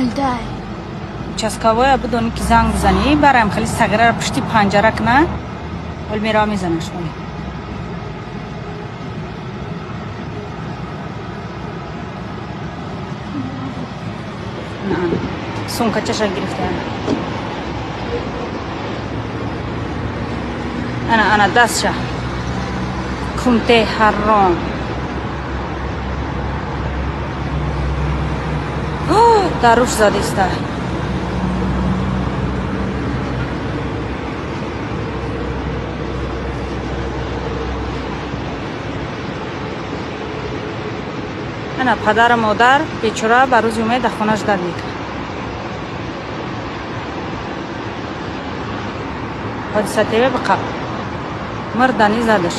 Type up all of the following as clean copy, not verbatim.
Майдай. Участковоя бидонӣ ки занг бизанӣ, барам хеле сағираро пушти панҷара кна, ҳол мерава мезанаш. Оли сумкачаша гирифта, ана ана дастша кунте ҳарром дар руш задиста. Ана падару модар бечора ба рӯзи умед дар хонаш дар мекард. Ҳодиса ТВ биқаб мирдани задаш.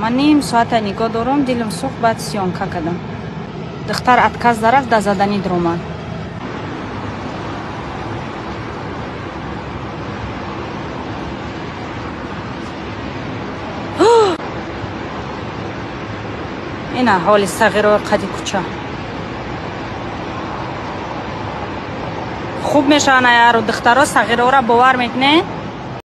Ман ним соата нигоҳ дорам, дилам сӯхт, баъд съёмка кардам. Духтар отказ дарафт, да задани дуромад. Ина ҳоли сағирои қади кӯча. Хуб мешаванд аяру духтаро сағирора бовар мекунед?